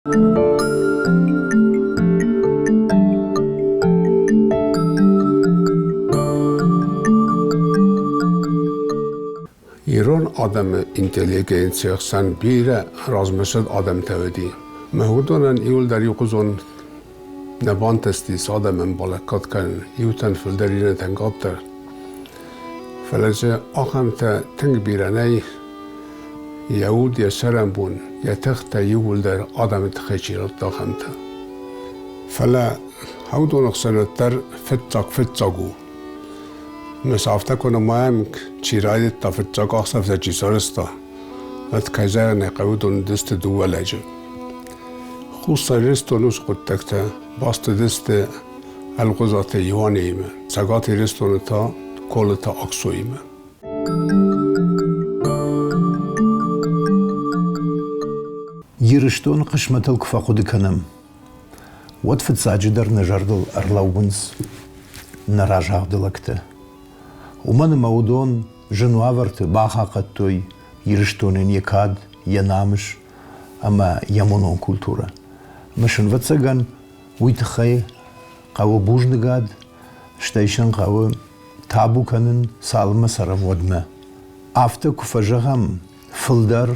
Ирон адӕмы интеллигенцийы хсӕн бирӕ размӕцыд адӕмтӕ уыди. Мӕ уыдонӕн иуылдӕр иухуызон нӕ бантыстис адӕмӕн балӕггад кӕнын, иутӕн фылдӕр, иннӕтӕн къаддӕр. Фӕлӕ дзы ахӕмтӕ тынг бирӕ нӕй, йӕ уд, йӕ цӕрӕнбон, йӕ тыхтӕ иууылдӕр адӕмы тыххӕй чи радта, ахӕмтӕ. Фӕлӕ уыдоны хсӕн уӕддӕр фыццаг фыццаг у. Мӕ афтӕ куы нымайӕм, чи райдыдта фыццаг ӕхсӕвтӕ чи сарӕзта, уӕд кӕй зӕгъын ӕй хъӕуы, уыдон уыдысты дыууӕ лӕджы. Хуссар Ирыстоны уыцы хъуыддӕгтӕ баст уыдысты Ӕлгъуызаты Иуанеимӕ, Цӕгат Ирыстоны та Колыты Аксоимӕ. Ирыстоны хъысмӕтыл куы фӕхъуыды кӕнӕм, уӕд фыццаджыдӕр нӕ зӕрдыл ӕрлӕууынц нӕ разагъды лӕгтӕ. Уымӕн ӕмӕ уыдон зын уавӕрты бахъахъхъӕдтой Ирыстонӕн йӕ кад, йӕ намыс ӕмӕ йӕ монон культурӕ. Мысын, ӕвӕццӕгӕн, уый тыххӕй хъӕуы бузныгад, стӕй сын хъӕуы табу кӕнын, цалынмӕ цӕрӕм, уӕдмӕ. Афтӕ куы фӕзӕгъӕм, фылдӕр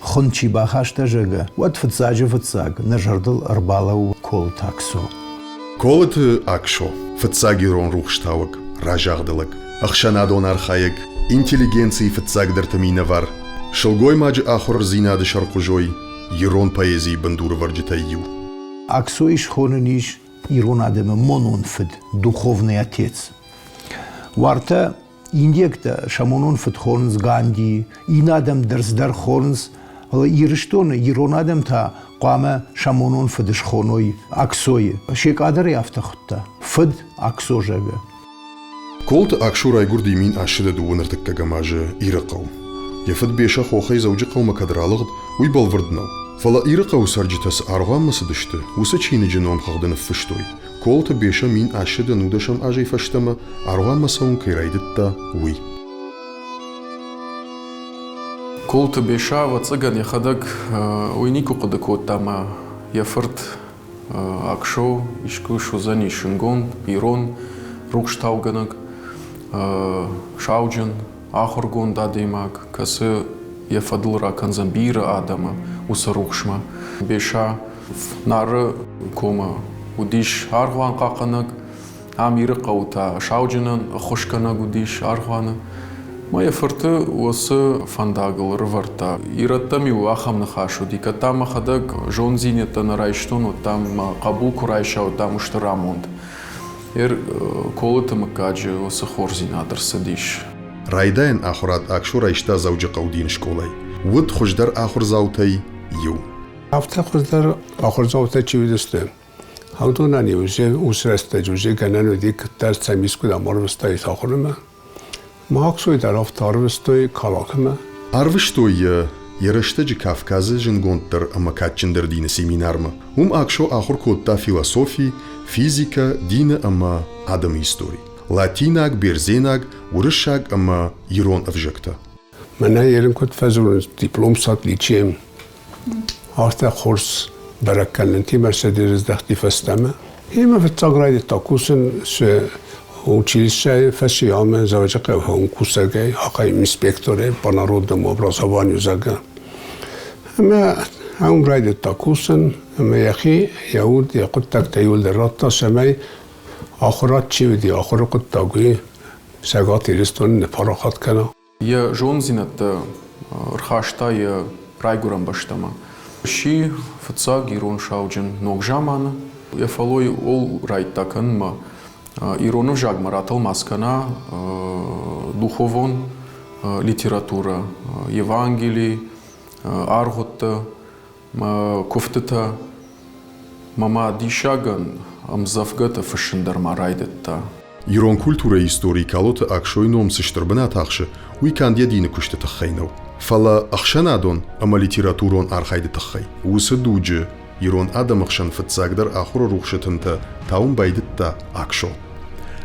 хуын чи бахаста, зӕгъгӕ, уӕд фыццаджы-фыццаг нӕ зӕрдыл ӕрбалӕууы Колыты Аксо. Колыты Аксо фыццаг ирон рухстауӕг, разагъды лӕг, ӕхсӕнадон архайӕг, интеллигенцийы фыццагдӕрты минӕвар, сылгоймаджы ахуырдзинады сӕрхъуызой, ирон поэзийы бындурывӕрджытӕй иу. Аксойы схонӕн ис ирон адӕмы монон фыд, духовный отец. Уартӕ индиӕгтӕ сӕ монон фыд хонынц Гандийы, иннӕ адӕм дӕр цыдӕр хонынц, фӕлӕ Ирыстоны ирон адӕм та хъуамӕ сӕ монон фыд схоной Аксойы. Секъа дӕр ӕй афтӕ хуыдта. Фыд Аксо, зӕгъгӕ. Колыты Аксо райгуырди 1082 ӕртыккӕгӕм азы Ирыхъӕу. Йӕ фыд Бесӕ хохӕй Дзӕуджыхъӕумӕ кӕд ралыгъд, уый бӕлвырд нӕу. Фӕлӕ Ирыхъӕуы цӕрджытӕ цы аргъуанмӕ цыдысты, уыцы чиныджы номхыгъды ныффыстой, Колыты Бесӕ 1010 азӕй фӕстӕмӕ аргъуанмӕ цӕуын кӕй райдыдта, уый. Колыты Бесӕ, ӕвӕццӕгӕн, йӕхӕдӕг уый никуы хъуыды кодта ӕмӕ йӕ фырт Аксо искуы суыдзӕни зынгонд ирон рухстаугӕнӕг, сауджын, ахуыргонд адӕймаг, кӕцы йӕ фӕдыл ракӕндзӕн бирӕ адӕмы уыцы рухсмӕ. Беса Нары комы уыдис аргъуан хъахъхъӕнӕг, Ам Ирыхъӕуы та сауджынӕн ӕххуысгӕнӕг уыдис аргъуаны. Мӕ йӕ фырты уыцы фӕндагыл ӕрывӕрдта. Ирӕттӕм-иу ахӕм ныхас уыди, кӕд дам мӕхӕдӕг зонддзинӕдтӕ нӕ райстон, уӕд дам мӕ хъӕбул куы райса, уӕд дам стыр амонд. Ер Колыты мыггаджы уыцы хорздзинад ӕрцыдис. Райдайӕн ахуырад Аксо райста Дзӕуджыхъӕуы дины скъолайы. Уыд хуыздӕр ахуырдзаутӕй иу. Афтӕ хуыздӕр ахуырдзаутӕ чи уыдысты, Уыдонӕн-иу уыцы рӕстӕджы уже гӕнӕн уыди куыддӕр сӕм искуыдӕм ӕрвыстаид ахуырмӕ. Махсой дӕр афтӕ ӕрвыстой Калакмӕ. Ӕрвыстой йӕ йӕ рӕстӕджы Кавказы зындгонддӕр ӕмӕ кадджындӕр дины семинармӕ. Уым Аксо ахуыр кодта философи, физикӕ, дины ӕмӕ адӕмы истори, латинаг, бердзенаг, уырыссаг ӕмӕ ирон ӕвзӕгтӕ. Мӕнӕ ерын куыд фӕдзурынц, диплом с отличием. Афтӕ хорз бӕрӕггӕнӕнтимӕ ӕрцыди фӕстӕмӕ. Ӕмӕ фыццаг райдыдта кусын цы училищӕйы фӕсивӕдмӕ Дзӕуджыхъӕуы кусӕгӕй, ахӕм инспекторӕй по народному образованию, зӕгъгӕ. Ӕмӕ ам райдыдта кусын, ӕмӕ йӕхи, йӕ уд, йӕ хъуыддӕгтӕ иууылдӕр радта, цӕмӕй ахуырад чи уыди, ахуыры хъуыддаг уый Цӕгат Ирыстоны ныппарахат кӕна. Йӕ зонддзинӕдтӕ рхаста йӕ райгуырӕн бӕстӕмӕ. Сси фыццаг ирон сауджын ног заманы. Йӕ фӕллой ол райдта кӕнынмӕ ирон ӕвзагмӕ ратӕлмац кӕна духовон литературӕ, Евангели, аргъуыдтӕ, куывтытӕ. Мӕ ма диссагӕн ӕмдзӕвгӕтӕ фыссын дӕр ма райдыдта. Ирон культурӕйы историйы Калоты Аксойы ном цы стыр бынат ахсы, уый канд йӕ дины куысты тыххӕй нӕу, фӕлӕ ӕхсӕнадон ӕмӕ литературон архайды тыххӕй. Уыцы дуджы ирон адӕмы хсӕн фыццагдӕр ахуыры рухсы тынтӕ тауын байдыдта Аксо.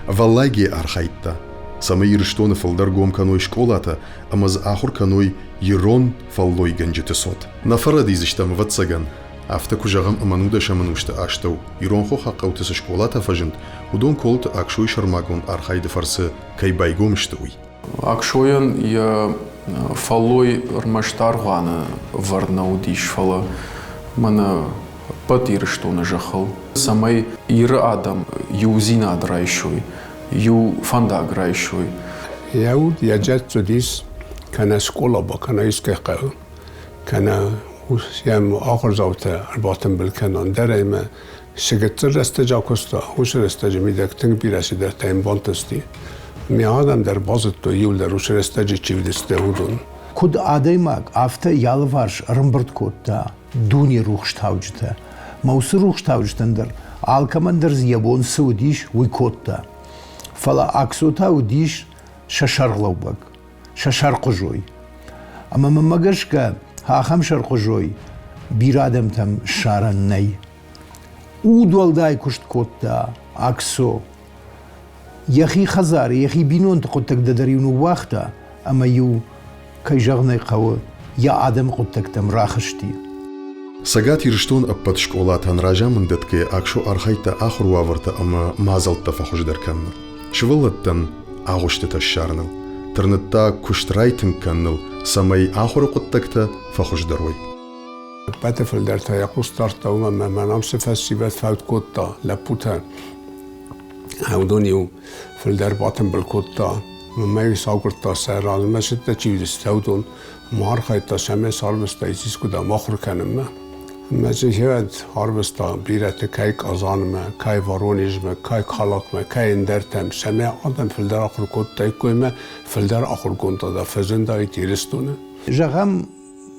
Ӕвӕллайгӕ архайдта, цӕмӕй Ирыстоны фылдӕр гом кӕной скъолатӕ ӕмӕ дзы ахуыр кӕной ирон фӕллойгӕнджыты цот. Нӕ фӕрӕдидзыстӕм, ӕвӕццӕгӕн, Афтӕ куы зӕгъӕм, ӕмӕ нудӕсӕм ӕнусты астӕу ирон хохаг хъӕуты цы скъолатӕ фӕзынд, уыдон Колыты Аксойы сӕрмагонд архайды фӕрцы кӕй байгом сты, уый. Аксойӕн йӕ фӕллой ӕрмӕст аргъуаны ӕвӕрд нӕ уыдис, фӕлӕ мӕнӕ ӕппӕт Ирыстоны зӕххыл, цӕмӕй Иры адӕм иудзинад райсой, иу фӕндаг райсой. Йӕ уд йӕ джӕтт уыдис кӕнӕ скъола бакӕна искӕй хъӕуы, кӕнӕ йӕм ахуырдзаутӕ ӕрбатымбыл кӕна ӕндӕр ӕмӕ цы гыццыл рӕстӕджы акуыста, уыцы рӕстӕджы мидӕг тынг бирӕ цыдӕртӕ йын бантысти. Ме адӕм дӕр базыдтой иуылдӕр уыцы рӕстӕджы чи уыдысты, уыдон. Куыд адӕймаг, афтӕ йӕ алыварс ӕрӕмбырд кодта дуне рухстауджытӕ. Мӕ уыцы рухстауджытӕн дӕр алкӕмӕн дӕр дзы йӕ бон цы уыдис, уый кодта. Фӕлӕ Аксо та уыдис сӕ сӕргълӕууӕг, сӕ сӕрхъуызой. Ӕмӕ мӕнмӕ гӕсгӕ ахӕм сӕрхъуызой бирӕ адӕмтӕм ссарӕн нӕй. Удуӕлдай куыст кодта Аксо. Йӕхи хӕдзары, йӕхи бинонты хъуыддӕгтӕ дӕр-иу ныууагъта ӕмӕ-иу, кӕй зӕгъын ӕй хъӕуы, йӕ адӕмы хъуыддӕгтӕм рахызти. Цӕгат Ирыстон ӕппӕт скъолатӕн разамынд дӕтгӕйӕ Аксо архайдта ахуыр уавӕртӕ ӕмӕ мадзӕлттӕ фӕхуыздӕр кӕныныл, сывӕллӕттӕн агъуыстытӕ ссарыныл, тырныдта куыст райтынг кӕныныл, цӕмӕй ахуыры хъуыддӕгтӕ фӕхуыздӕр уой. Ӕппӕты фылдӕр та йӕ хъус дардта уымӕ, ӕмӕ мӕнӕм цы фӕсивӕд фӕуд кодта лӕппутӕ, уыдон-иу фылдӕр батымбыл кодта. Мӕ-иу сагуырдта сӕ размӕ цыдтӕ чи уыдысты, уыдон. Ма архайдта, цӕмӕй сарвыста искуыдӕм ахуыр кӕнынмӕ. Мӕ дзы арвыста бирӕты кӕй Казанмӕ, кӕй Воронежмӕ, кӕй Калакмӕ, кӕй ӕндӕртӕм, цӕмӕй адӕм фылдӕр ахуыр кодтаиккой ӕмӕ фылдӕр ахуыргонд адӕм фӕзындаид Ирыстоны. Зӕгъӕм,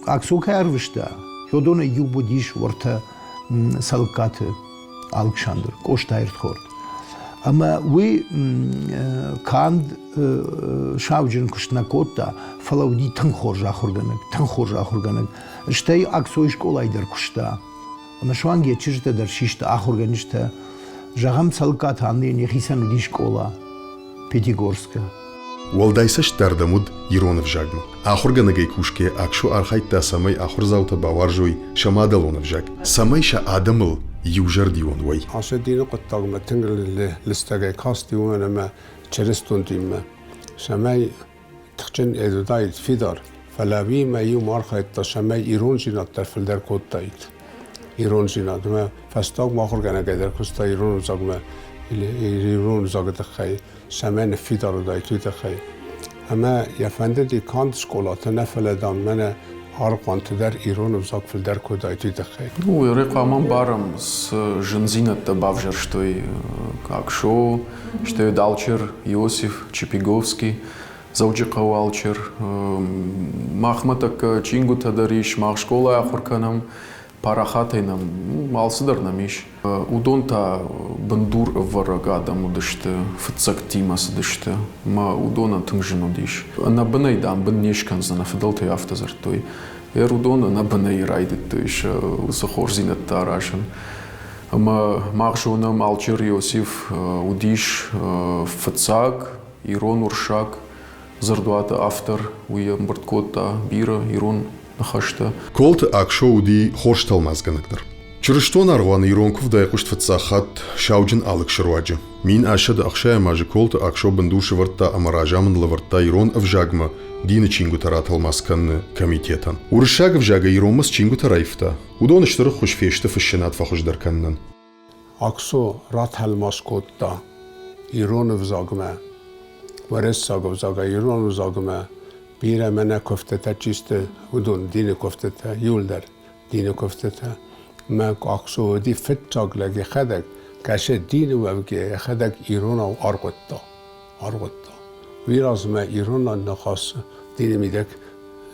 Аксо кӕй ӕрвыста, уыдонӕй иу уыдис уӕртӕ Цӕлыккаты Алыксандр, Къостайы рдхорд. Ӕмӕ уый канд сауджын куыст нӕ кодта, фӕлӕ уыди тынг хорз ахуыргӕнӕг, тынг хорз ахуыргӕнӕг. Стӕй Аксойы скъолайы дӕр куыста. Ӕмӕ суанг йӕ чызджытӕ дӕр систы ахуыргӕнджытӕ. Зӕгъӕм, Цӕлыккаты Аннӕйӕн йӕхицӕн уыди скъола. Пятигорска. Уӕлдай цӕстдард ӕм уыд ирон ӕвзагмӕ. Ахуыргӕнӕгӕй кусгӕйӕ Аксо архайдта, цӕмӕй ахуырдзаутӕ бауарзой сӕ мадӕлон ӕвзаг, цӕмӕй сӕ адӕмыл иузӕрдион уой. Ацы дины хъуыддагмӕ тынг лыстӕгӕй касти, уымӕн ӕмӕ чырыстон динмӕ, цӕмӕй тыхджын уыдаид фидар, фӕлӕ уыимӕ иумӕ архайдта, цӕмӕй ирондзинад дӕр фылдӕр кодтаид. Ирондзинад ӕмӕ фӕстагмӕ ахуыргӕнӕгӕй дӕр куыста ирон ӕвзагмӕ, ирон ӕвзагы тыххӕй, цӕмӕй ныффидар уыдаид, уый тыххӕй. Ӕмӕ йӕ фӕндыди канд скъолаты нӕ, фӕлӕ, дам, мӕнӕ аргъуанты дӕр ирон ӕвзаг фылдӕр кодтаид, уый тыххӕй. Ну, хъуамӕ ӕмбарӕм, цы зындзинӕдтӕ бавзӕрстой Аксо, стӕй алчер Иосиф Чепиговский, Дзӕуджыхъӕуы алчер. Махмӕ тӕккӕ чингуытӕ дӕр ис, мах скъолайы ахуыр кӕнӕм, парахатӕй нӕм алцыдӕр нӕм ис. Уыдон та бындур ӕвӕрӕг адӕм уыдысты, фыццӕгтимӕ цыдысты ӕмӕ уыдонӕн тынг зын уыдис. Ӕнӕбынӕй, дам, бын не скӕндзӕн, фыдӕлтӕй афтӕ дзырдтой. Ӕр уыдон ӕнӕбынӕй райдыдтой сӕ уыцы хорздзинӕдтӕ аразын. Ӕмӕ мах зонӕм, алчер Иосиф уыдис фыццаг ирон-уырыссаг дзырдуаты автор, уый ӕмбырд кодта бирӕ ирон ныхӕстӕ. Колты Аксо уыди хорз тӕлмацгӕнӕг дӕр. Чырыстон аргъуаны ирон куывдӕй хъуыст фыццаг хатт сауджын Алыксы руаджы. 1160 азы Колты Аксо бындур сӕвӕрдта ӕмӕ разамынд лӕвӕрдта ирон ӕвзагмӕ дины чингуытӕ ратӕлмац кӕныны комитетӕн. Уырыссаг ӕвзагӕй иронмӕ цы чингуытӕ раивта, уыдон стыр ӕххуыс фесты фыссынад фӕхуыздӕр кӕнынӕн. Аксо ратӕлмац кодта ирон ӕвзагмӕ, уӕрӕсаг ӕвзагӕй ирон ӕвзагмӕ бирӕ мӕнӕ куывдтытӕ чи сты, уыдон дины куывдтытӕ иуылдӕр дины куывдтытӕ. Мӕ Аксо уыди фыццаг лӕг йӕхӕдӕг, кӕсы дины уӕвгӕ йӕхӕдӕг иронау аргъуыдта. Аргъуыдта. Уый размӕ ирон ныхас дины мидӕг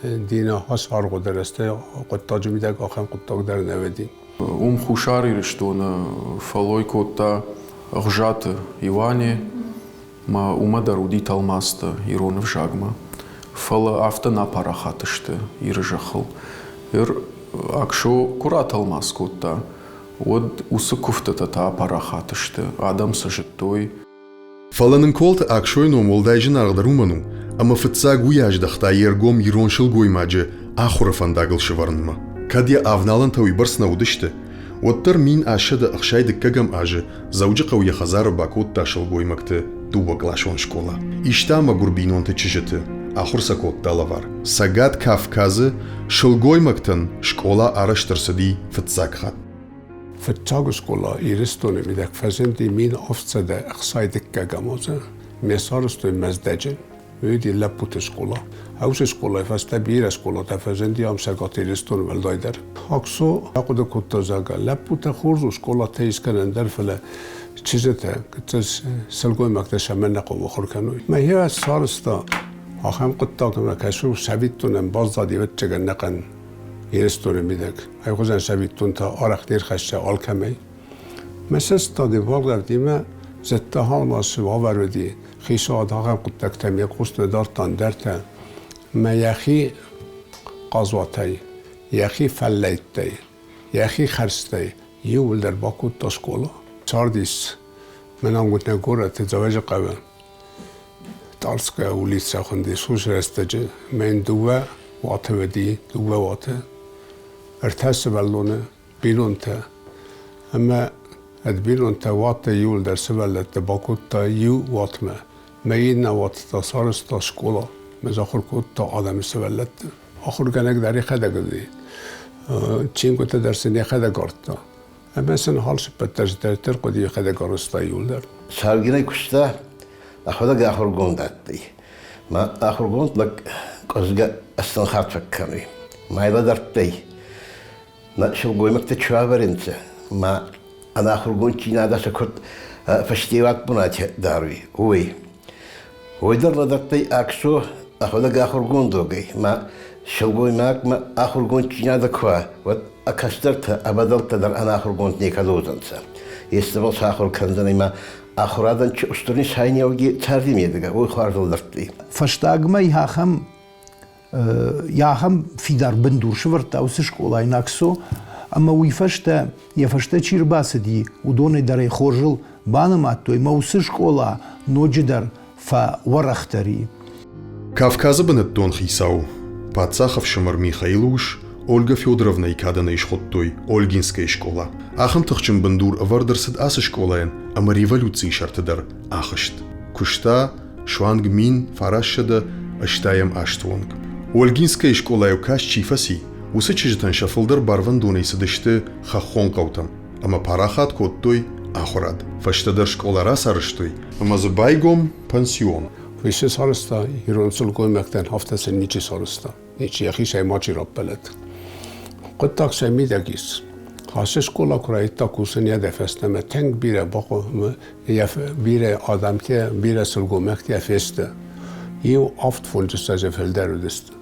дины хӕс аргъуыды рӕстӕй хъуыддаджы мидӕг ахӕм хъуыддаг дӕр нӕ уыди. Уым Хуссар Ирыстоны фӕллой кодта Ӕгъуызаты Иуане, ӕмӕ уымӕ дӕр уыди тӕлмацтӕ ирон ӕвзагмӕ. Фӕлӕ афтӕ нӕ апарахат сты Иры зӕххыл. Ир Аксо куы ратӕлмац кодта, уӕд уыцы куывдтытӕ та апарахат сты, адӕм сӕ зыдтой. Фӕлӕ нын Колты Аксойы ном уӕлдай зынаргъдӕр уымӕн у, ӕмӕ фыццаг уый аздӕхта йе ргом ирон сылгоймаджы ахуыры фӕндагыл сӕвӕрынмӕ. Кӕд йӕ авналӕнтӕ уыйбӕрц нӕ уыдысты, уӕддӕр 1862 азы Дзӕуджыхъӕуы йӕ хӕдзары бакодта сылгоймӕгты дыууӕкъласон скъола. Иста мӕгуыр бинонты чызджыты, ахуыр сӕ кодта лӕвар. Цӕгат Кавказы сылгоймӕгтӕн скъола арӕзт ӕрцыди фыццаг хатт. Фыццаг скъола Ирыстоны мидӕг фӕзынди 1762 азы. Ме сарӕзтой Мӕздӕджы. Уыди лӕппуты скъола. Уыцы скъолайы фӕстӕ бирӕ скъолатӕ фӕзынди ам Цӕгат Ирыстоны уӕлдайдӕр. Аксо ахъуыды кодта, зӕгъгӕ, лӕппутӕ хорз у скъолатӕ искӕнӕн дӕр, фӕлӕ чызджытӕ, гыццыл сылгоймӕгтӕ сӕмӕн нӕ хъуамӕ ахуыр кӕной. Мӕхи сарӕзта ахӕм хъуыддаг, ӕмӕ кӕсы, цӕвиттонӕн баззади ӕвӕццӕгӕн ӕнӕхъӕн Ирыстоны мидӕг. Айхуызӕн цӕвиттонтӕ арӕх не рхӕссы алкӕмӕй. Мӕ сыстади Волгӕвдимӕ зыдта Халмасы уавӕр уыди, хицауад ахӕм хъуыддӕгтӕм йӕ къус нӕ дардта ӕндӕртӕ. Мӕ йӕхи хъазуатӕй, йӕхи фӕллӕйттӕй, йӕхи хӕрзтӕй иууылдӕр бакодта скъола. Цардис мӕнӕн уыд нӕ горӕты Дзӕуӕджыхъӕуы Тарская улицӕ хуындис уыцы рӕстӕджы. Мӕ йын дыууӕ уаты уыди, дыууӕ уаты. Ӕртӕ сывӕллоны, бинонтӕ. Ӕмӕ ӕд бинонтӕ уаттӕ иуылдӕр сывӕллӕтты бакодта иу уатмӕ. Мӕ иннӕ уат та сарӕзта скъола. Мӕ ахуыр кодта адӕмы сывӕллӕтты. Ахуыргӕнӕг дӕр йӕхӕдӕг уыди. Чингуытӕ дӕр сын йӕхӕдӕг ардта. Ӕмӕ сын алцыппӕт дӕр дарддӕр хъуыди йӕхӕдӕг арӕзта иуылдӕр. Саугинӕй куыста, ӕхуӕдӕг ахургонд адтӕй. Ма ахургонд лӕг къӕзгӕ ӕстӕн хатт фӕккӕнуй. Ма лӕдӕрдтӕй, нӕ силгоймӕгтӕ чи ӕвӕрунцӕ, ма ӕнахургонд чи нӕ сӕ куд фӕстеуат бунати даруй, уой. Уой дӕр лӕдӕрдтӕй Аксо ӕхуӕдӕг ахургонд уогӕй, ма силгоймагмӕ ахургонд чи нӕ ку уа, уӕд ӕ кӕстӕртӕ, ӕ бӕдӕлттӕ дӕр ӕнахургонд некӕд уодзӕнцӕ. Естӕбӕл сӕ ахур кӕндзӕнӕй ма ахурадӕн чи устур нисайниуӕги царди медӕгӕ, уой хуарз лӕдӕрдтӕй. Фӕстагмӕ ахӕм ахӕм фидар бындур сӕвӕрдта уыцы скъолайы Наксо, ӕмӕ уый фӕстӕ, йӕ фӕстӕ чи рбацыди, уыдонӕй дӕр ӕй хорзыл банымадтой, ӕмӕ уыцы скъола ноджыдӕр фӕуӕрӕхдӕр и. Кавказы бынӕттон хицау, паддзах ӕфсымӕр Михаилы ус Ольга Федоровнӕйы кадӕн ӕй схуыдтой Ольгинскӕйы скъола. Ахӕм тыхджын бындур ӕвӕрд ӕрцыд ацы скъолайӕн ӕмӕ революцийы сӕрты дӕр ахызт. Куыста суанг 1980 азты онг. Ольгинскӕйы скъолайы каст чи фӕци, уыцы чызджытӕн сӕ фылдӕр барвӕндонӕй цыдысты хӕххон хъӕутӕм ӕмӕ парахат кодтой ахуырад. Фӕстӕдӕр скъола рацарӕзтой ӕмӕ дзы байгом пансион. Уый цы сарӕзта, ирон сылгоймӕгтӕн афтӕ сын ничи сарӕзта. Ничи йӕхицӕй мачи раппӕлӕд. Хъуыддаг сӕ мидӕг ис. Ацы скъола куы райдыдта кусын йӕ фӕстӕмӕ тынг бирӕ бирӕ адӕмтӕ, бирӕ сылгоймӕгтӕ фесты. Иу авд фондзыссӕдзы фылдӕр уыдысты.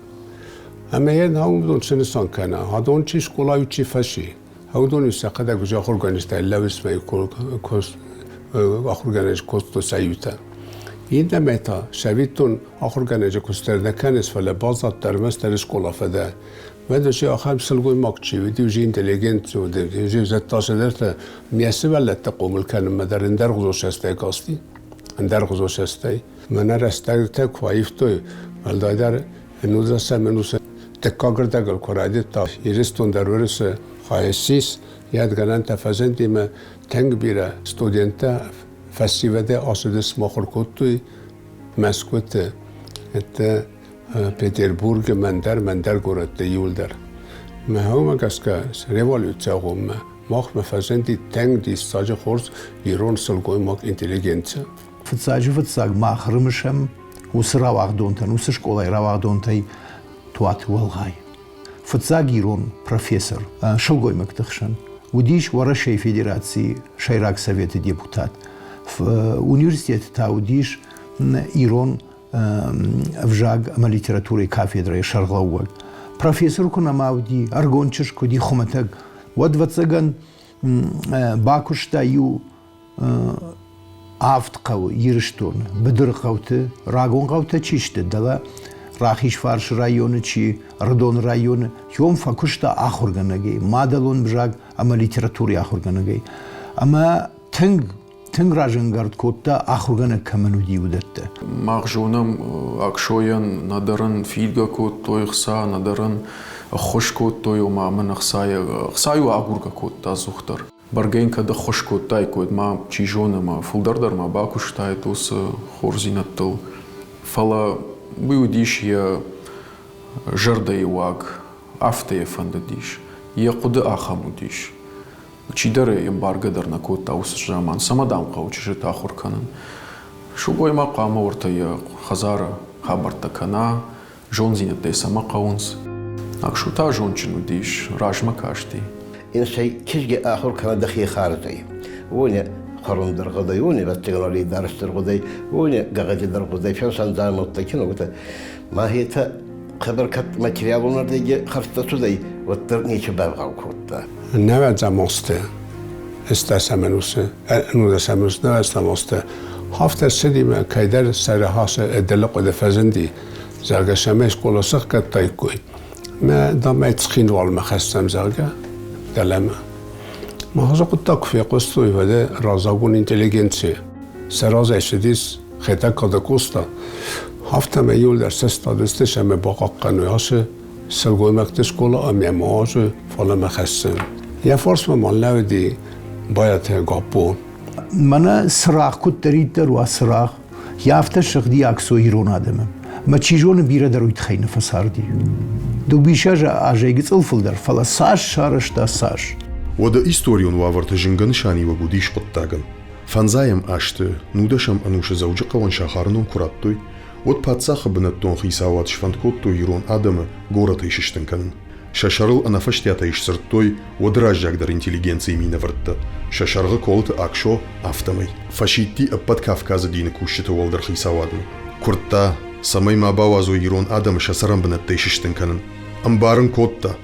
Ӕмӕ йӕ уыдон цы нысан кӕна? Адон чи скъолайы чи фӕци, уыдон сӕхӕдӕг ахуыргӕнджытӕ лӕвысмӕ ахуыргӕнӕджы кодтой сӕ иутӕ. Иннӕмӕй та цӕвиттон ахуыргӕнӕджы куыст дӕр нӕ кӕныс, фӕлӕ баззадтӕ ӕрмӕстдӕр скъола фӕдӕ. Уӕд уыцы ахӕм сылгоймаг чи уыди, уый интеллигент уыди, уый зыдта цыдӕртӕ. Ме сывӕллӕтты хъомыл кӕнынмӕ дӕр ӕндӕргъуызон цӕстӕй касти, ӕндӕргъуызон цӕстӕй. Мӕнӕ рӕстӕгтӕ куы аивтой, уӕлдайдӕр ӕнудӕсӕм ӕнусы дыккаг ӕрдӕгыл куы райдыдта Ирыстон дӕр Уырысы хай ссис, йӕ гӕнӕнтӕ фӕзынди ӕмӕ тынг бирӕ студенттӕ фӕсивӕдӕй ацыдысты мыхуыр кодтой Мӕскуыты, это Петербургы, мӕндӕр, мӕндӕр горӕтты иуылдӕр. Мӕ уымӕ гӕсгӕ революцийы агъоммӕ махмӕ фӕзынди тынг диссаджы хорз ирон сылгоймаг интеллигенци. Фыццаджы-фыццаг мах рымысӕм уыцы рауагъдонтӕн, уыцы скъолайы рауагъдонтӕй Туаты Уӕлгъай. Фыццаг ирон профессор сылгоймӕгты хсӕн уыдис Уӕрӕсейы Федерацийы Сӕйраг Советы депутат. Университеты та уыдис ирон ӕвзаг ӕмӕ литературӕйы кафедрӕйы сӕргълӕууӕг. Профессор куы нӕма уыди, ӕрыгон чызг куы уыди хуымӕтӕг, уӕд, ӕвӕццӕгӕн, бакуыста иу авд хъӕуы Ирыстоны, быдыры хъӕуты, рагон хъӕутӕ чи сты, дӕлӕ Рахизфарсы районы чи, Ӕрыдоны районы, уым фӕкуыста ахуыргӕнӕгӕй, мадӕлон ӕвзаг ӕмӕ литературӕйы ахуыргӕнӕгӕй. Ӕмӕ тынг тынг разӕнгард кодта, ахуыргӕнӕг кӕмӕн уыди, уыдӕттӕ. Мах зонӕм, Аксойӕн нӕдӕр ын фидгӕ кодтой хца, нӕдӕр ын. Ӕххуыс кодтой, ома мын ӕхцайы, ӕхца-иу агургӕ кодта ӕдзухдӕр. Бӕргӕ йын кӕд ӕххуыс кодтаиккой, ма, чи зоны, ма фылдӕр дӕр ма бакуыстаид уыцы хорздзинӕдтыл. Фӕлӕ уый уыдис йӕ зӕрдӕйы уаг, афтӕ йӕ фӕндыдис. Йӕ хъуыды ахӕм уыдис. Чидӕр ӕй ӕмбаргӕ дӕр нӕ кодта уыцы заман, цӕмӕ, дам, хъӕуы чызджыты ахуыр кӕнын. Сылгоймаг хъуамӕ уӕртӕ йӕ хӕдзары хабӕрттӕ кӕна, зондзинӕдтӕ цӕмӕ хъӕуынц. Аксу та зондджын уыдис, размӕ касти. Инсӕй кизги ахур кӕнӕ дӕхе хардзӕй. Уони хуӕрун дӕр гъудӕй, уони ӕвӕццӕгӕн дарӕс дӕр гъудӕй, уони гӕгъӕди дӕр гъудӕй, фенсан дзаумӕуттӕ, киногутӕ. Ма хетӕ хъӕбӕр кӕд материалон ӕрдӕги хӕрзтӕ цудӕй, уӕддӕр нечи бавгъау кодта. Нӕвӕдзӕм азты, ӕстдӕсӕм ӕнусы, ӕнудӕсӕм ӕнусы нӕвӕдзӕм азты афтӕ ссыди мӕ кӕйдӕр сӕрыхасы ӕдылы хъуыды фӕзынди, зӕгъгӕ, цӕмӕй скъола сӕхгӕдтаиккой. Мӕ, дам, ӕй Цхинвалмӕ хӕссӕм, зӕгъгӕ, дӕлӕмӕ. Мах хъуыддаг куы фехъуыстой, уӕдӕ раззагон интеллигенци сӕ разӕй цыдис Хетӕгкаты Къоста, афтӕмӕй иуылдӕр сыстадысты ӕмӕ бахъахъхъӕной ацы сылгоймӕгты скъола ӕмӕ ма азы фалӕмӕ хӕссын. Йӕ фарсмӕ ма лӕууыди Байаты Гаппо. Мӕнӕ цырагъ куыддӕриддӕр уа цырагъ, йӕ афтӕ сыгъди Аксо ирон адӕмы. Мӕ чи зоны, бирӕ дӕр уый тыххӕй нӕ фӕцарди. Дыууиссӕдз азӕй гыцъыл фылдӕр, фӕлӕ цас сарӕзта, цас. Уӕдӕ историон уавӕрты зынгӕ нысаниуӕг уыдис хъуыддагӕн. Фӕндзайӕм азты нудӕсӕм ӕнусы Дзӕуджыхъӕуӕн сахары ном куы радтой, уӕд паддзахы бынӕттон хицауад сфӕнд кодтой ирон адӕмы горӕтӕй сыстын кӕнын. Сӕ сӕрыл ӕнӕфӕстиатӕй сдзырдтой уӕды раззагдӕр интеллигенцийы минӕвӕрттӕ, сӕ сӕргъы Колыты Аксо, афтӕмӕй. Фӕсидти ӕппӕт Кавказы дины кусджыты уӕлдӕр хицауадмӕ. Куырдта, цӕмӕй ма бауадзой ирон адӕмы сӕ цӕрӕнбынӕттӕй сыстын кӕнын. Ӕмбарын кодта,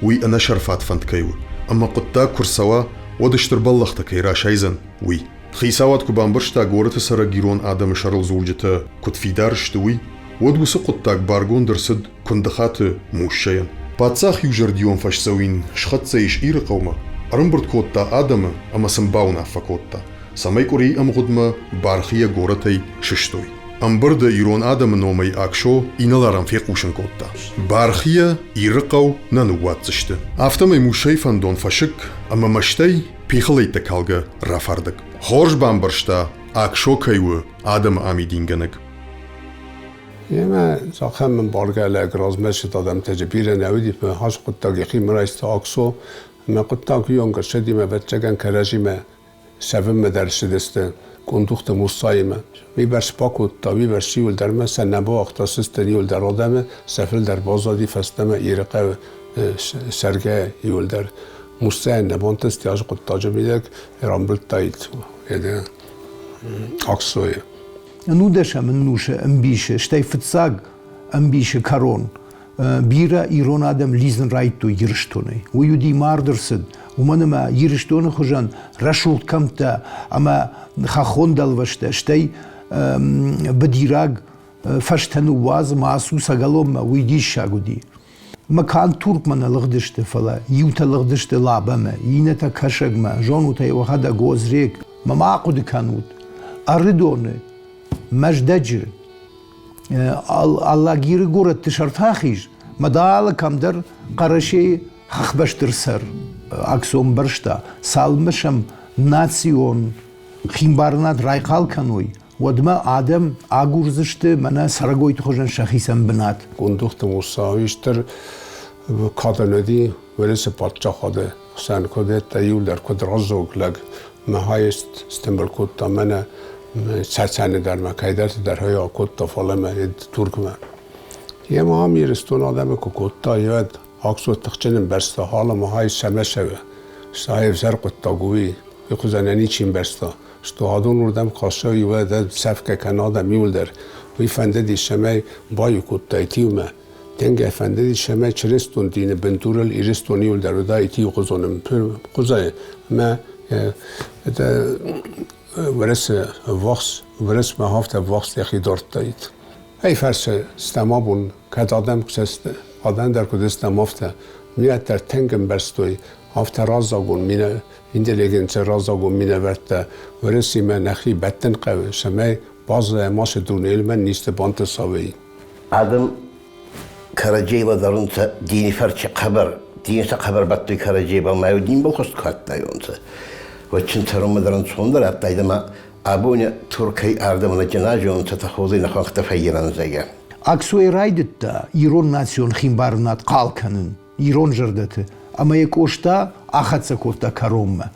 уый ӕнӕсӕрфат фӕнд кӕй у, ӕмӕ хъуыддаг куы рцӕуа, уӕд стыр бӕллӕхтӕ кӕй расайдзӕн, уый. Хицауад куы бамбӕрста горӕты цӕрӕг ирон адӕмы сӕрыл дзурджытӕ куыд фидар сты, уый, уӕд уыцы хъуыддаг баргонд ӕрцыд Куындыхаты Муссӕйӕн. Паддзах иузӕрдион фӕсдзӕуин схӕццӕ ис Ирыхъӕумӕ, ӕрӕмбырд кодта адӕмы ӕмӕ сын бауынаффӕ кодта, цӕмӕй къуырийы ӕмгъуыдмӕ бархийӕ горӕтӕй сыстой. Ӕмбырды ирон адӕмы номӕй Аксо инӕларӕн фехъусын кодта: Бархийӕ Ирыхъӕу нӕ ныууадздзысты. Афтӕмӕй Муссӕйы фӕндон фӕсыкк ӕмӕ мӕстӕй пихылӕйттӕ калгӕ рафардӕг. Хорз бамбӕрста, Аксо кӕй у адӕмы амидингӕнӕг. Емӕ цахӕм ӕмбаргӕ лӕг размӕ цыд адӕмтӕ бирӕ нӕ уыди, фӕлӕ хӕс хъуыддаг йӕхимӕ райста Аксо ӕмӕ хъуыддаг уыйонг ӕрцыди мӕ ӕвӕццӕгӕн кӕрӕдзимӕ цӕвынмӕ дӕр ссыдысты Къуындухты Муссаимӕ. Уый бӕрц бакодта, уый бӕрц иуылдӕр мӕ сӕ нӕ бауагъта сыстын иуылдӕр адӕмы, сӕ фылдӕр баззади фӕстӕмӕ Ирыхъӕуы цӕргӕ иуылдӕр. Муссӕйӕн нӕ бантысти ацы хъуыддаджы мидӕг рамбылдтаид Аксойы. Нудӕсӕм ӕнусы ӕмбисы, стӕй фыццаг ӕмбисы кӕрон бирӕ ирон адӕм лидзын райдыдтой Ирыстонӕй. Уый уыди мардӕрцыд, уымӕн ӕмӕ Ирыстоны хуызӕн рӕсугъд кӕмттӕ ӕмӕ хӕххон дӕлвӕзтӕ, стӕй быдираг фӕзтӕ ныууадз ма ацу Сагаломмӕ, уый диссаг уыди. Мӕ канд Туркмӕ нӕ лыгъдысты, фӕлӕ иутӕ лыгъдысты Лабӕмӕ, иннӕтӕ Кӕсӕгмӕ, зонут ӕй уӕхӕдӕг Озрек, мӕ ма ахъуыды кӕнут. Ӕрыдоны, Мӕздӕджы, Алагиры горӕтты сӕрты ахиз, мӕ дӕ алы кӕмдӕр Хъӕрӕсейы хӕхбӕсты рцӕр. Аксо ӕмбӕрста, цалынмӕ сӕм национ химбарынад райхъал кӕной, уӕдмӕ адӕм агурдзысты мӕнӕ цӕрӕгойты хуызӕн сӕхицӕн бынат. Къуындыхты Муссӕ стыр кадӕн уыди Уӕрӕсе паддзахады хсӕн, куыд иуылдӕр куыд раздзог лӕг мӕ хайст стымбыл кодта мӕнӕ Цӕцӕны дӕр мӕ кӕйдӕрты дӕр хай акодта, фӕлӕ мӕ Туркмӕ. Йемӕ ам Ирыстон адӕмы куы кодта, уӕд Аксо тыхджын ӕмбӕрста, алы хай сӕмӕсӕвы, сӕ ӕвзӕр хъуыддаг уый, уый хуызӕн ничи ӕмбӕрста. Что адон уырдӕм хъӕссӕу иуӕдӕр сӕфгӕ кӕн адӕм иуылдӕр. Уый фӕндыди, цӕмӕй баиу кодтаид иумӕ. Тынг фӕндыди, цӕмӕй чырыстон дины бындурыл Ирыстон иуылдӕр уыдаид иухуызон хуызӕй. Ӕмӕ это Уӕрӕсе ӕввахс, Уӕрӕсмӕ афтӕ ӕввахс йӕхи дардтаид. Ӕй фӕрсы, стӕм абон, кӕд адӕм куы адӕм дӕр куыд стӕм, афтӕ. Миӕттӕ тынг ӕмбӕрстой, афтӕ раззагон минӕ, интеллигенци раззагон минӕвӕрттӕ Уӕрӕсемӕ нӕхи бӕттын хъӕуы, цӕмӕй баззайӕм ацы дунейыл, мӕн низты бантысавӕй. Адӕм Кӕрӕдзей лӕдӕрунцӕ дини фӕрци хъӕбӕр, дин сӕ хъӕбӕр бӕттуй кӕрӕдзебӕл, ма динбӕл хуст ку адтайуонцӕ. Уӕд син цӕрунмӕ дӕр ӕнцондӕр адтайдӕ ма абони Туркӕй ардӕмӕ нӕ джаназионцӕ тӕходуй нӕ хуӕнхтӕ фӕййерӕн, зӕгъгӕ. Аксойы райдыдта ирон национ химбарынад хъал кӕнын ирон зӕрдӕты, ӕмӕ йӕ Къоста ахӕццӕ кодта кӕронмӕ.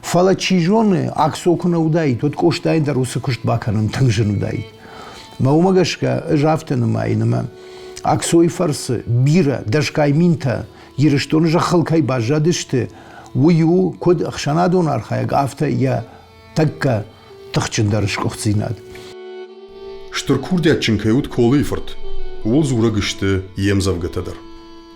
Фӕлӕ чи зоны, Аксо куы нӕ уыдаид, уӕд Къостайӕн дӕр уыцы куыст бакӕнын тынг зын уыдаид. Мӕ уымӕ гӕсгӕ ӕз афтӕ нымайын, ӕмӕ Аксойы фӕрцы бирӕ дӕсгай минтӕ Ирыстоны зӕххыл кӕй баззадысты, уый у куыд ӕхсӕнадон архайӕг, афтӕ йӕ тӕккӕ тыхджындӕр сгуыхтдзинад. Стыр курдиатджын кӕй уыд Колыйы-фырт, ууыл дзурӕг сты йе мдзӕвгӕтӕ дӕр.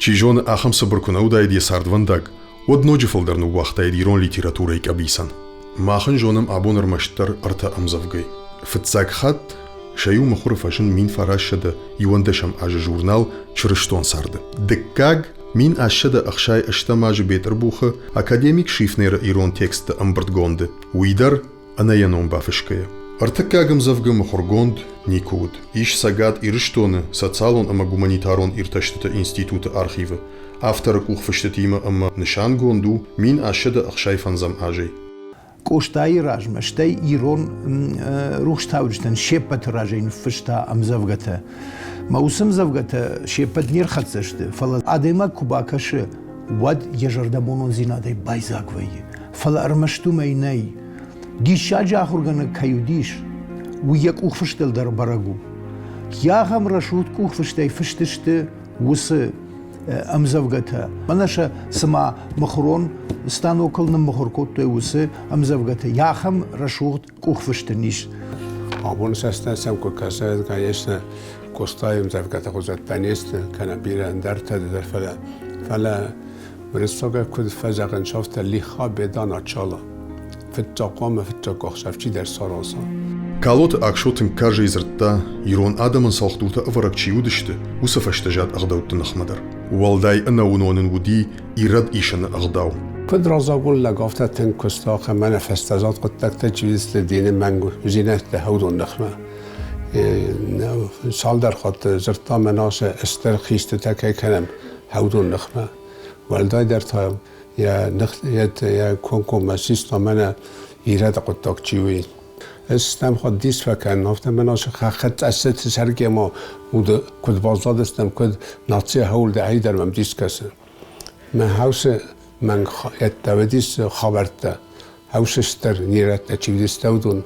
Чи зоны, ахӕм цыбыр куы нӕ уыдаид йӕ цардвӕндаг, уӕд ноджы фылдӕр ныууагътаид ирон литературӕйы къӕбицӕн. Мах ын зонӕм абон ӕрмӕстдӕр ӕртӕ ӕмдзӕвгӕйы. Фыццаг хатт сӕ иу мыхуыры фӕзынд 1911 азы журнал «Чырыстон царды». Дыккаг 1868 азы Бетъырбухы академик Шифнеры ирон текстты ӕмбырдгонды, уый дӕр ӕнӕ йӕ ном бафысгӕйӕ. Ӕртыккаг ӕмдзӕвгӕ мыхуыргонд никуы уыд. Ис Цӕгат Ирыстоны социалон ӕмӕ гуманитарон иртӕстыты институты архивы авторы къухфыстытимӕ ӕмӕ нысангонд у 1865 азӕй. Къостайы размӕ, стӕй ирон рухстауджытӕн се ппӕты разӕй ныффыста ӕмдзӕвгӕтӕ. Мӕ уыцы ӕмдзӕвгӕтӕ се ппӕт не рхӕццӕ сты, фӕлӕ адӕймаг куы бакӕсы, уӕд йӕ зӕрдӕбонондзинадӕй байдзаг вӕййы. Фӕлӕ ӕрмӕст уымӕй нӕй. Диссаджы ахуыргӕнӕг кӕй уыдис, уый йӕ къухфыстыл дӕр бӕрӕг у. Йӕ ахӕм рӕсугъд къухфыстӕй фыст сты уыцы ӕмдзӕвгӕтӕ. Мӕнӕ сӕ цыма мыхуырон станокыл ныммыхуыр кодтой уыцы ӕмдзӕвгӕтӕ. Ахӕм рӕсугъд къухфыст ын ис. Абон сӕстӕ сӕм куы кӕсай, конечно, Къостайы ӕмдзӕвгӕтӕ хуызӕттӕ не сты, кӕнӕ бирӕ ӕндӕртӕ дӕр, фӕлӕ уырыссагӕй куыд фӕзӕгъынц, афтӕ лиха беда начала. Фыццаг хъуамӕ фыццаг ӕхсӕв чидӕр сараза. Калоты Аксо тынг карзӕй дзырдта, ирон адӕмӕн цӕлхдуртӕ ӕвӕрӕг чи уыдысты, уыцы фӕстӕзад ӕгъдӕутты ныхмӕ дӕр. Уӕлдай ӕнӕуынон ын уыди ирӕд исыны ӕгъдау. Куыд разагон лӕг, афтӕ тынг куыста, ӕмӕ фӕстӕзад хъуыддӕгтӕ чи уыдысты дины мӕнг зинӕдтӕ уыдон ныхмӕ. Цалдӕр хатты дзырдта мӕн ацы стыр хистытӕ кӕй кӕнӕм, уыдон ныхмӕ. Уӕлдайдӕр та йӕ комкоммӕ систа мӕнӕ ирӕды хъуыддаг чи уый. Ӕз стӕм хатт дис фӕкӕнын, афтӕ мӕн ацы хӕццӕ сӕргема уды куыд баззадыстӕм, куыд нацийӕ хӕуылдӕ ӕйдӕр мӕм дис кӕсы. Мӕ хаусы мӕн ӕддӕвӕдис хабӕрттӕ, хаусы стыр нирӕттӕ чи уыдысты, уыдон.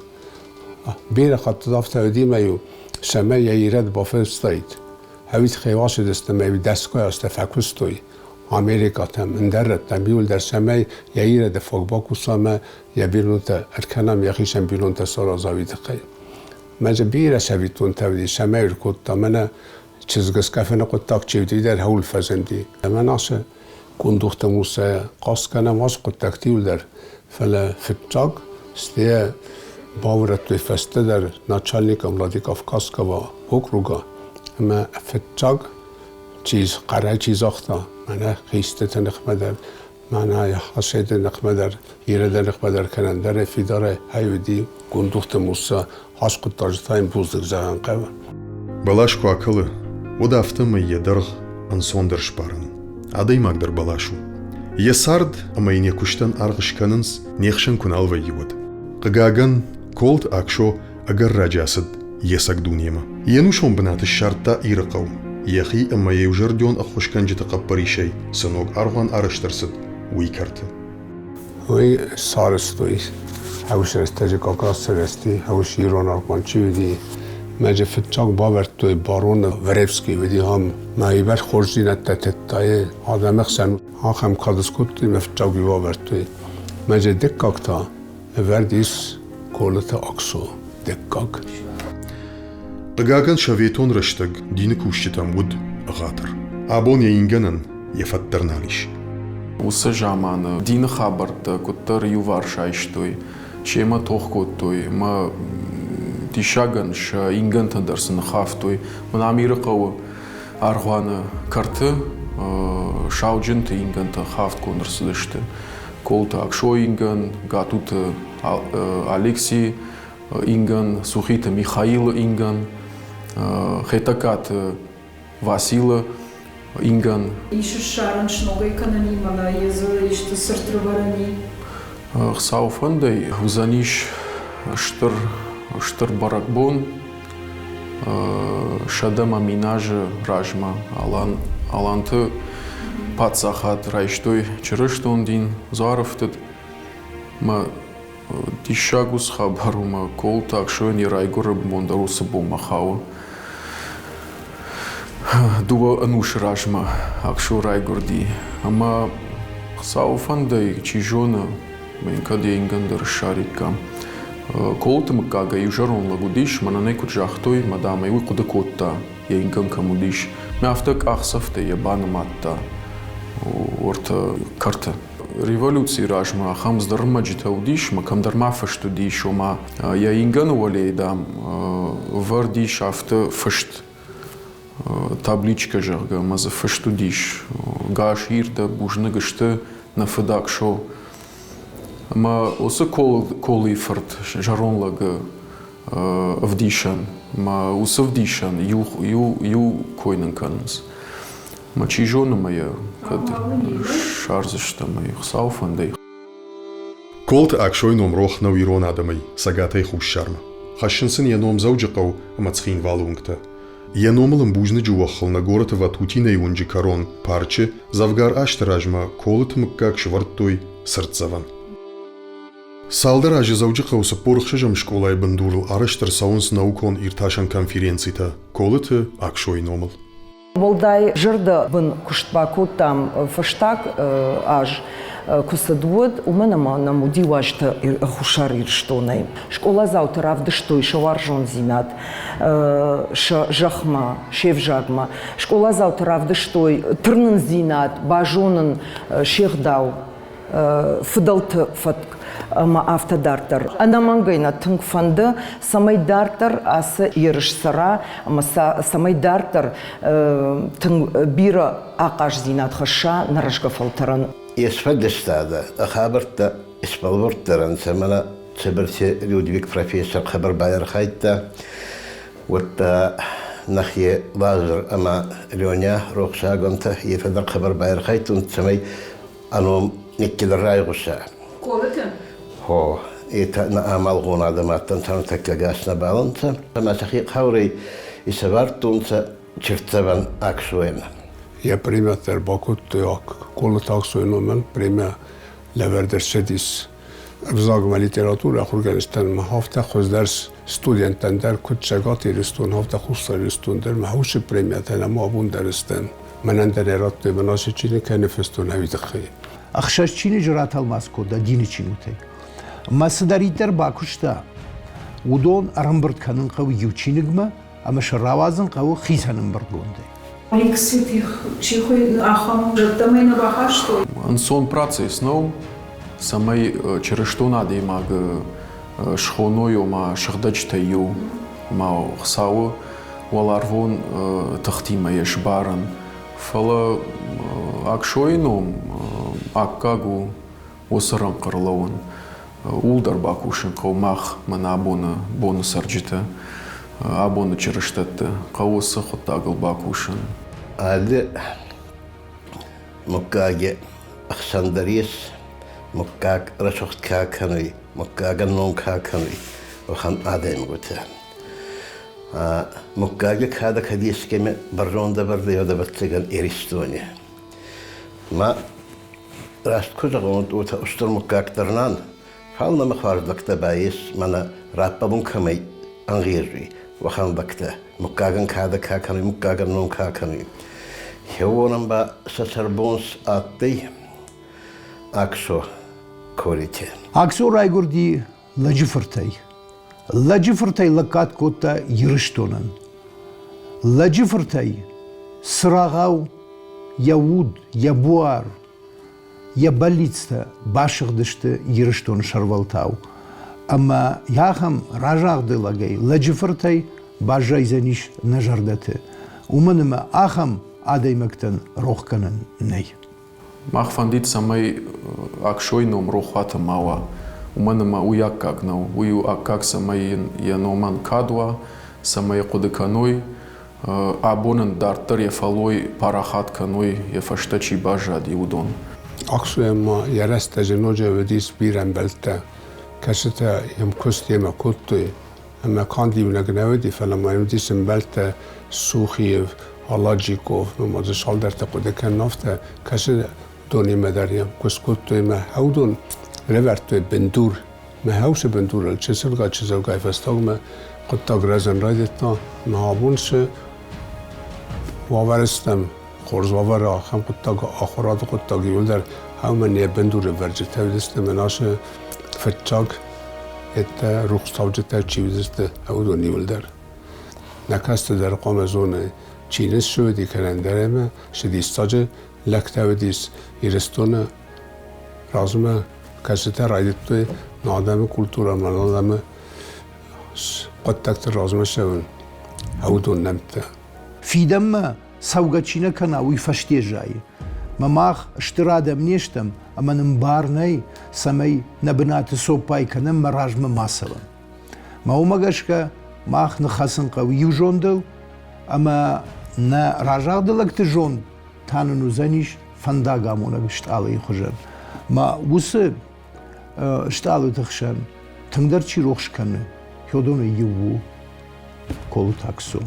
Бирӕ хатт афтӕ уыди мӕ-иу, цӕмӕй йӕ ирӕд бафыстаид. Ӕвит хъевасыдысты мӕ-иу дӕсгай азтӕ фӕкуыстой. Америкӕтӕм, ӕндӕр рӕттӕм иуылдӕр цӕмӕй йӕ ирӕды фаг бакуса ӕмӕ йӕ бинонтӕ ӕркӕнӕм, йӕхицӕн бинонтӕ сараза, уый тыххӕй. Мӕ дзы бирӕ цӕвиттонтӕ уыди, цӕмӕй ӕркодта, мӕнӕ чызгыскъӕфӕны хъуыддаг чи уыди, дӕр хӕуыл фӕзынди. Ӕмӕ ацы Къуындухты Муссӕ хъаст кӕнӕм ацы хъуыддӕгты иуылдӕр, фӕлӕ фыццаг стӕй баурӕдтой фӕстӕдӕр начальником Владикавказского округа ӕмӕ фыццаг чи хъӕрӕй чи загъта, мӕнӕ хистыты ныхмӕ дӕр, мӕнӕ Хаседы ныхмӕ дӕр, Иреды ныхмӕ дӕр кӕнӕн дӕр фидарӕй хай уыди Гундухты Муссӕ аскъуыдта та йын бузныг зӕгъын хъӕуы. Бӕлас куы акӕлы, уӕд афтӕмӕй йӕ дӕргъ ӕнцондӕр сбарын. Адӕймаг дӕр бӕлас у. Йӕ цард ӕмӕ йын йӕ куыстӕн аргъ скӕнынц, не хсӕн куы нал вӕййы, уӕд. Хъыгагӕн, Колт Аксо ӕгӕр раджы ацыд йе цӕг дунемӕ. Йе нусон бынат ссардта Ирыхъӕу, йӕхи ӕмӕ йӕ иузӕрдион ӕххуысгӕнджыты хъӕппӕрисӕй цы ног аргъуан арӕзт ӕрцыд, уый кӕрты. Уый сарӕзтой хӕусрӕстӕджы Кавказы хӕус ирон аргъуан чи уыди, мӕ фыццаг бавӕрдтой барон Вревский уыди ам. Мӕ ивӕр хорздзинӕдтӕ тыдтайы адӕмы хсӕн ахӕм кад скодтой мӕ фыццаг уый бавӕрдтой. Мӕ дыккаг та ӕвӕрд ис Колыты Аксо дыккаг. Хъыгагӕн, советон рӕстӕг дины кусджытӕм уыд ӕгъатыр. Абон йӕ ингӕнӕн йӕ фӕд дӕр нал ис. Уыцы заманы дины хабӕрттӕ куыддӕр иуварс айстой, семӕ тох кодтой ӕмӕ диссагӕн сӕ ингӕнтӕ дӕр сын ныххафтой. Мӕн Амиры хъӕуы аргъуаны кӕрты сауджынты ингӕнтӕ хафтгонд ӕрцыдысты. Колты Аксойы ингӕн, Гатуты Алексийы ингӕн, Сухиты Михаилы ингӕн, Хетӕгкаты Василы. ингӕн. Ис ссарын сногӕй кӕнӕн и, мӕнӕ йӕ дзы исты цырт рывӕрӕн и? Хуыцауы фӕндӕй уыдзӕнис стыр, стыр бӕрӕгбон. 100 азы размӕ Алан, Аланты паддзахад райстой чырыстон дин, дзуарӕфтыд. Мӕ диссаг уыцы хабар у, мӕ Колыты Аксойӕн йӕ райгуыры бон дӕр уыцы бонмӕ хауы. Дыууӕ ӕнусы размӕ Аксо райгуырди. Ӕмӕ Хуыцауы фӕндӕй, чи зоны, мӕ йын кӕд йӕ ингӕн дӕр ссариккам. Колыты мыггагӕй иу зӕронд лӕг уыдис, мӕнӕн ӕй куыд загътой, мӕ дам ӕй уый хъуыды кодта, йӕ ингӕн кӕм уыдис. Мӕ афтӕ къахдзӕфтӕй йӕ банымадта уӕртӕ кӕрты. Революцийы размӕ ахӕм ӕрмӕджытӕ уыдис, ӕмӕ кӕмдӕр ма фыст уыдис, ома йӕ ингӕны уӕлейы, дам, вӕрд ис афтӕ фыст табличкӕ, зӕгъгӕ, ӕмӕ дзы фыст уыдис: Гас Ир дӕ бузныг сты нӕ фыд Аксо. Ӕмӕ уыцы Колыйы фырт зӕронд лӕгы ӕвдисӕн, ӕмӕ уыцы ӕвдисӕн иу, иу, иу кой нын кӕнынц. Мӕ чи зоны, мӕ йӕ кӕд ссардзыстӕм ӕй, Хуыцауы фӕндӕй. Колыты Аксойы ном рох нӕу ирон адӕмӕй Цӕгатӕй Хуссармӕ. Хӕссынц ын йӕ ном Дзӕуджыхъӕу ӕмӕ Цхинвалы уынгтӕ. Йӕ номыл ын бузныджы уӕххыл нӕ горӕты Ватутинӕйы уынджы кӕрон парчы дзӕвгар азты размӕ Колыты мыггаг сӕвӕрдтой цыртдзӕвӕн. Цалдӕр азы Дзӕуджыхъӕуы 46-ӕм скъолайы бындурыл арӕзт ӕрцӕуынц наукон-иртасӕн конференцитӕ Колыты Аксойы номыл. Уӕлдай зӕрдӕбын куыст бакодтам фӕстаг аз куы цыд, уӕд, уымӕн ӕмӕ нӕм уыди уазджытӕ Хуссар Ирыстонӕй. Скъоладзаутӕ равдыстой сӕ уарзондзинад сӕ зӕхмӕ, се взагмӕ. Скъоладзаутӕ равдыстой тырнындзинад базонын се гъдау, фыдӕлты фӕтк ӕмӕ афтӕ дарддӕр. Ӕнӕмӕнгӕй нӕ тынг фӕнды, цӕмӕй дарддӕр ацы ерыс цӕра ӕмӕ цӕмӕй дарддӕр тынг бирӕ ахъаздзинад хӕсса нӕ рӕзгӕ фӕлтӕрӕн. Е сфӕлдистадӕ хабӕрттӕ исбӕлвурддӕр ӕнцӕ, мӕнӕ Цибырти Людвиг профессор хъӕбӕр байархайдта, уӕдта нӕхе Лазар ӕма Леня рохсагонтӕ етӕ дӕр хъӕбӕр байархайдтонцӕ, цӕмӕй ӕ ном никкидӕр райгъуса. Колыты? Хо, етӕ нӕ амалгъон адӕм адтӕнцӕ, нуртӕккӕ гас нӕбал ӕнцӕ. Ӕма сӕхе хъаурӕй исӕвардтонцӕ чиртдзӕвӕн Аксойӕн. Йӕ премиятӕ дӕр бакодтой Колыты Аксойы номӕн премия лӕвӕрд ӕрцыдис ӕвзагмӕ литературӕ ахуыргӕнджытӕн ма афтӕ хуыздӕр студенттӕн дӕр, куыд Цӕгат Ирыстон, афтӕ Хуссар Ирыстон дӕр ма уыцы премиятӕ нӕма абон дӕр сты. Мӕнӕн дӕр ӕй радтой, мӕн ацы чиныг кӕй ныффыстон, ӕви тыххӕй. Ӕхсӕз чиныджы ратӕлмац кодта дины чингуытӕй. Мӕ цыдӕриддӕр бакуыста, уыдон ӕрӕмбырд кӕнын хъӕуы иу чиныгмӕ ӕмӕ сӕ рауадзын хъӕуы хицӕн ӕмбырдгондӕй. Алексей чи хуыйны, ахӕм зӕрдӕмӕ нӕ бахастой. Ӕнцон процесс нӕу, цӕмӕй чырыстон адӕймагы схоной, ома сыгъдӕджытӕй иу, ома Хуыцауы уӕларвон тыхтимӕ йӕ сбарын. Фӕлӕ Аксойы ном аккаг у уыцы рӕнхъ ӕрлӕууын. Ууыл дӕр бакусын хъӕуы мах, мӕнӕ абоны боны цӕрджытӕ, абоны чырыстӕтты хъӕуы уыцы хъуыддагыл бакусын. Алли муггаги ӕхсӕн дӕр ес, муггаг рӕсугъд ка кӕнуй, муггагӕн ном ка кӕнуй, уӕхӕн адӕймӕгутӕ. Муггаги кадӕ кӕд ескӕми бӕрзондӕвӕрд ӕвӕццӕгӕн Иристони. Ма раст ку зӕгъон, уотӕ устур муггаг дӕр нӕн, фал нӕмӕ хуарз лӕгтӕ ба ес, мӕнӕ раппӕлун кӕмӕй ӕнгъезуй, уӕхӕн лӕгтӕ. Муггагӕн кадӕ ка кӕнуй, муггагӕн ном ка кӕнуй. Хеуонӕн ба сӕ сӕрбонс адтӕй Аксо Корити. Аксо райгуырди лӕджы фыртӕй. Лӕджы фыртӕй лӕггад кодта Ирыстонӕн. Лӕджы фыртӕй цырагъау йӕ уд, йӕ буар, йӕ бӕллицтӕ басыгъдысты Ирыстоны сӕрвӕлтау. Ӕмӕ ахӕм разагъды лӕгӕй, лӕджы фыртӕй баззайдзӕнис нӕ зӕрдӕты. Уымӕн ӕмӕ ахӕм адӕймӕгтӕн рохгӕнӕн нӕй. Мах фӕндид, цӕмӕй Аксойы ном рохуаты ма уа, уымӕн ӕмӕ уый аккаг нӕу. Уый у аккаг, цӕмӕй йын йӕ номӕн кад уа, цӕмӕй хъуыды кӕной. Абон ын дарддӕр йӕ фӕллой парахат кӕной, йӕ фӕстӕ чи баззади, уыдон. Аксойӕн ма йӕ рӕстӕджы ноджы уыдис бирӕ ӕмбӕлттӕ, кӕцытӕ йӕм куыст йемӕ кодтой. Ӕмӕ канд иунӕг нӕ уыди, фӕлӕ ма йын уыдис ӕмбӕлттӕ Сухиев, Аладжиков, ма дзы цалдӕртӕ хъуыды кӕнын афтӕ, кӕцы донимӕ дӕр йӕм куыст кодтой ӕмӕ уыдон лӕвӕрдтой бындур. Мӕ хӕусы бындурыл чысылгай-чысылгай фӕстагмӕ хъуыддаг рӕзын райдыдта. Мӕ абон цы уавӕры стӕм, хорз уавӕры ахӕм хъуыддаг, ахуырады хъуыддаг иууылдӕр ӕмӕ не бындурӕвӕрджытӕ уыдысты мӕ ацы фыццаг йедтӕ рухстауджытӕ чи уыдысты, уыдон иууылдӕр. Нӕ кӕстӕр дӕр хъуамӕ зоны, чи ныссуыди кӕнӕ ӕндӕр ӕмӕ цы диссаджы лӕгтӕ уыдис Ирыстоны размӕ, кӕцытӕ райдыдтой адӕмы культурӕ ӕмӕ адӕмы хъуыддӕгты размӕ цӕуын, уыдон нӕмттӕ. Фидӕнмӕ цӕугӕ чи нӕ кӕна, уый фӕсте зайы. Мӕ мах стыр адӕм не стӕм, ӕмӕ нын бар нӕй, цӕмӕй нӕ бынаты цоппай кӕнӕм мӕ размӕ ма цӕуӕм. Мӕ уымӕ гӕсгӕ мах ныххӕцын хъӕуы иу зондыл, ӕмӕ нӕ разагъды лӕгты зонд та нын уыдзӕнис фӕндагамонӕг стъалыйы хуызӕн. Мӕ уыцы стъалыты хсӕн тынгдӕр чи рухс кӕны, уыдонӕй иу у Колы Таксо.